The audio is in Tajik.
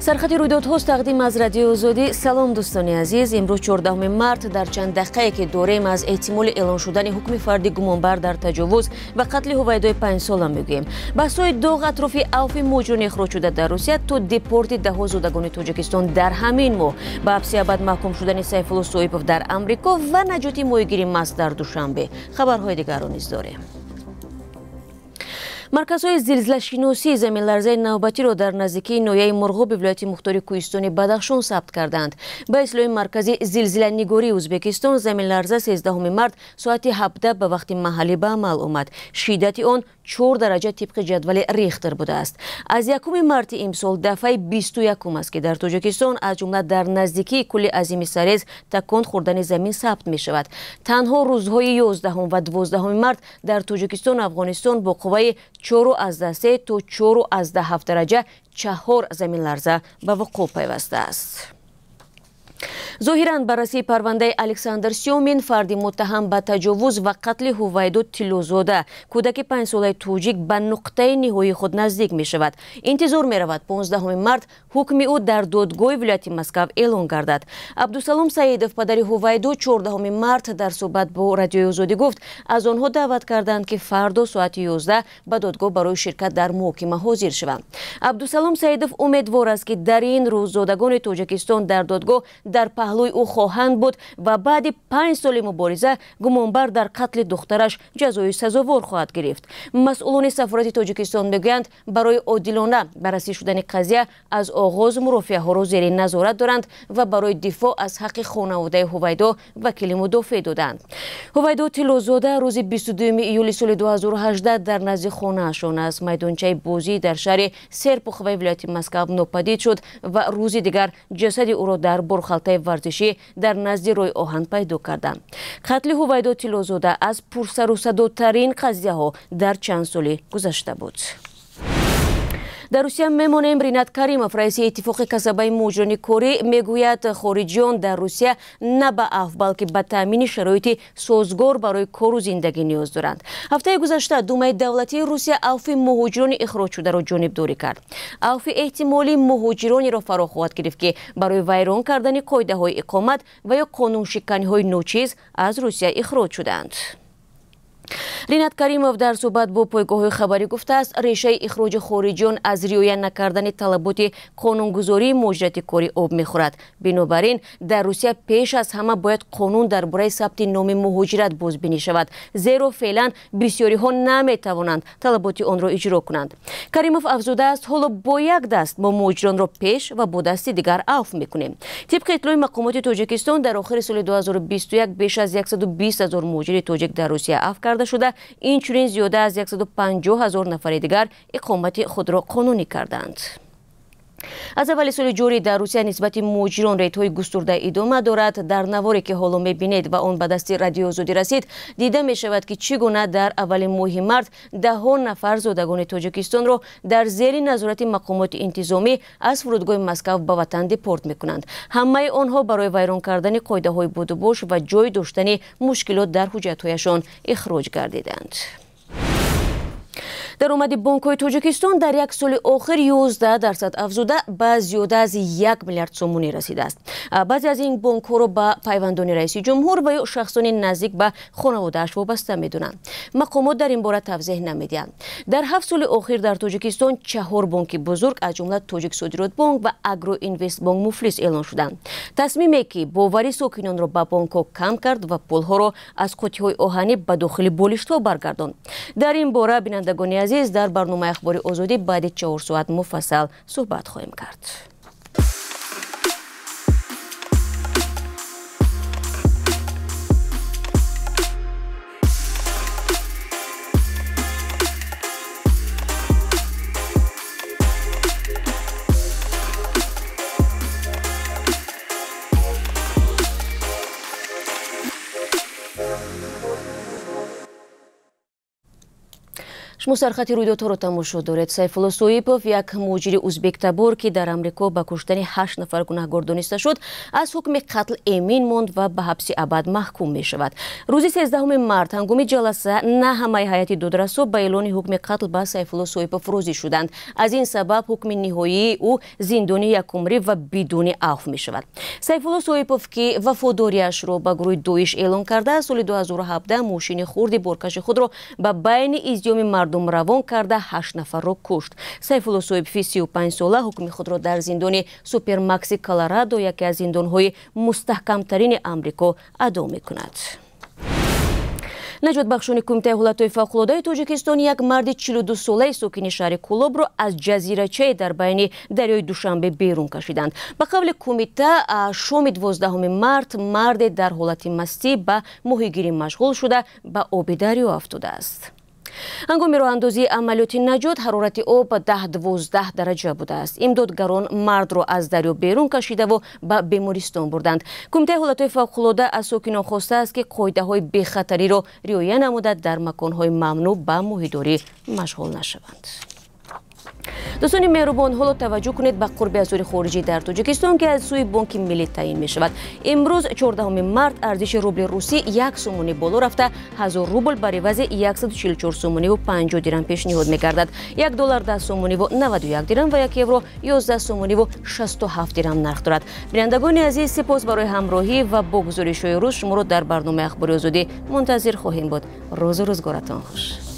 Сархати рӯйдодҳост тақдим аз Радиои Озодӣ. Салом дӯстони азиз. Имрӯз 14 март дар чанд дақиқае ки дорем аз эҳтимоли эълон шудани ҳукми фарди гумонбар дар таҷовуз ва қатли ҳувайдои панҷсола мегӯем. Баҳсҳои доғ атрофи авфи муҳоҷирони ихроҷшуда дар Русия то депорти даҳҳо зодагони Тоҷикистон дар ҳамин моҳ, ба ҳабси абад маҳкум шудани Сайфулло Соипов дар Амрико ва наҷоти моҳигири маст дар Душанбе. Хабарҳои дигарро низ дорем. Марказҳои зилзилашиносӣ заминларзаи навбатиро дар наздикии ноҳияи Мурғоби вилояти мухтори Кӯҳистони Бадахшон сабт карданд. Ба ислоҳи маркази зилзиланигории Ӯзбекистон заминларза 13 март соати 17 ба вақти маҳаллӣ ба амал омад. Шиддати он 4 дараҷа тибқи ҷадвали Рихтер будааст. Аз 1 марти имсол дафъаи 21 аст, ки дар Тоҷикистон аз ҷумла дар наздикии кӯли азими Сарез такон хӯрдани замин сабт мешавад. Танҳо рӯзҳои 11 ва 12 март дар Тоҷикистон Афғонистон бо қувваи 4.3 то 4.7 дараҷа 4 заминларза ба вуқӯъ пайвастааст. Зоҳиран баррасии парвандаи Александр Сёмин, фарди муттаҳам ба таҷовуз ва қатли Ҳувайдо Тиллозода, кӯдаки панҷсолаи тоҷик, ба нуқтаи ниҳоии худ наздик мешавад. Интизор меравад 15 март ҳукми ӯ дар додгоҳи вилояти Москав эълон гардад. Абдусалом Саидов, падари Ҳувайдо, 14 март дар суҳбат бо Радиои Озодӣ гуфт, аз онҳо даъват карданд, ки фардо соати 11 ба додгоҳ барои ширкат дар муҳокима ҳозир шаванд. Абдусалом Саидов умедвор аст, ки дар ин рӯз зодагони Тоҷикистон дар додгоҳ дар паҳлӯи ӯ хоҳанд буд ва баъди 5 соли мубориза гумонбар дар қатли духтараш ҷазои сазовор хоҳад гирифт. Масъулони сафорати Тоҷикистон мегӯянд, барои одилона баррасӣ шудани қазия аз оғоз мурофиаҳоро зери назорат доранд ва барои дифоъ аз ҳаққи хонаводаи Ҳувайдо вакили мудофеъ доданд. Ҳувайдо Тиллозода рӯзи 22 июли соли 2018 дар назди хонаашон аз майдончаи бозӣ дар шаҳри Серпуховаи вилояти Москав нопадид шуд ва рӯзи дигар ҷасади ӯро дар борхалтаи варзишӣ дар назди рӯи оҳан пайдо карданд. Қатли Ҳувайдо Тиллозода аз пурсарусадотарин қазияҳо дар чанд соли гузашта буд. Дар Русия мемонем. Ринат Каримов, раиси иттифоқи касабаи муҳоҷирони корӣ, мегӯяд, хориҷиён дар Русия на ба афв, балки ба таъмини шароити созгор барои кору зиндагӣ ниёз доранд. Ҳафтаи гузашта Думаи давлатии Русия авфи муҳоҷирони ихроҷшударо ҷонибдорӣ кард. Авфи эҳтимолии муҳоҷиронеро фаро хоҳад гирифт, ки барои вайрон кардани қоидаҳои иқомат ва ё қонуншиканиҳои ночиз аз Русия ихроҷ шуданд. Ринат Каримов дар суҳбат бо пойгоҳҳои хабарӣ гуфтааст, решаи ихроҷи хориҷиён аз риоя накардани талаботи қонунгузории муҳоҷирати корӣ об мехӯрад. Бинобар ин дар Русия пеш аз ҳама бояд қонун дар бораи сабти номи муҳоҷират бозбинӣ шавад, зеро феълан бисёриҳо наметавонанд талаботи онро иҷро кунанд. Каримов афзудааст, ҳоло бо як даст мо муҳоҷиронро пеш ва бо дасти дигар авф мекунем. Тибқи иттилои мақомоти Тоҷикистон, дар охири соли 2021 беш аз 120 ҳазор муҳоҷири тоҷик дар Русия афв карда шуда, инчунин зиёда аз 150 ҳазор нафари дигар иқомати худро қонунӣ карданд. Аз аввали соли ҷорӣ дар Русия нисбати муҳоҷирон рейдҳои густурда идома дорад. Дар наворе ки ҳоло мебинед ва он ба дасти Радиои Озодӣ расид, дида мешавад, ки чӣ гуна дар аввали моҳи март даҳҳо нафар зодагони Тоҷикистонро дар зери назорати мақомоти интизомӣ аз фурудгоҳи Москав ба ватан депорт мекунанд. Ҳамаи онҳо барои вайрон кардани қоидаҳои будубош ва ҷой доштани мушкилот дар ҳуҷҷатҳояшон ихроҷ гардиданд. Даромади бонкҳои Тоҷикистон дар як соли охир 11% афзуда ба зиёда аз 1 миллиард сомонӣ расидааст. Баъзе аз ин бонкҳоро ба пайвандони раиси ҷумҳур ва ё шахсони наздик ба хонаводааш вобаста медонанд. Мақомот дар ин бора тавзеҳ намедиҳанд. Дар 7 соли охир дар Тоҷикистон 4 бонки бузург аз ҷумла Тоҷиксодиротбонк ва Агроинвестбонк муфлис эълон шуданд. Тасмиме ки бовари сокинонро ба бонкҳо кам кард ва пулҳоро аз қуттиҳои оҳанӣ ба дохили болиштҳо баргардонд. Дар ин бора, бинандагони азиз, дар барномаи Ахбори Озодӣ баъди 4 соат муфассал суҳбат хоҳем кард. Шумо сархати рӯйдодҳоро тамошо доред. Сайфулло Соипов, як муҳоҷири узбектабор, ки дар Амрико ба куштани 8 нафар гунаҳгор дониста шуд, аз ҳукми қатл эмин монд ва ба ҳабси абад маҳкум мешавад. Рӯзи 13 март ҳангоми ҷаласа на ҳамаи ҳайати додрасо ба эълони ҳукми қатл ба Сайфулло Соипов розӣ шуданд. Аз ин сабаб ҳукми ниҳоии ӯ зиндони якумрӣ ва бидуни афв мешавад. Сайфулло Соипов, ки вафодориашро ба гурӯҳи Доиш эълон карда, соли 2017 мошини хурди боркаши худро ба байни издиҳоми мардум равон карда 8 нафарро кушт. Сайфулло Соипови 35 сола ҳукми худро дар зиндони Супермакси Колорадо, яке аз зиндонҳои мустаҳкамтарини Амрико, адо мекунад. Наҷотбахшони Кумитаи ҳолатҳои фавқулодаи Тоҷикистон як марди 42-солаи сокини шаҳри Кӯлобро аз ҷазирачае дар байни дарёи Душанбе берун кашиданд. Ба қавли кумита, шоми 12 март марде дар ҳолати мастӣ ба моҳигирӣ машғул шуда ба оби дарё афтодааст. Ҳангоми роҳандозии амалиёти наҷот ҳарорати об 10-12 дараҷа будааст. Имдодгарон мардро аз дарё берун кашидаву ба бемористон бурданд. Кумитаи ҳолатҳои фавқулода аз сокинон хостааст, ки қоидаҳои бехатариро риоя намуда дар маконҳои мамнӯъ ба моҳидорӣ машғул нашаванд. Дӯстони меҳрубон, ҳоло таваҷҷӯҳ кунед ба қурби асъори хориҷӣ дар Тоҷикистон, ки аз сӯи Бонки Миллӣ таъин мешавад. Имрӯз 14 март арзиши рубли русӣ 1 сомонӣ боло рафта 1000 рубл бар ивази 144 сомониву 50 дирам пешниҳод мегардад. 1 доллар 10 сомониву 91 дирам ва 1 евро 11 сомониву 67 дирам нарх дорад. Бинандагони азиз, сипос барои ҳамроҳӣ ва бо гузоришҳои рӯз шуморо дар барномаи Ахбори Озодӣ мунтазир хоҳем буд. Рӯзу рӯзгоратон хуш.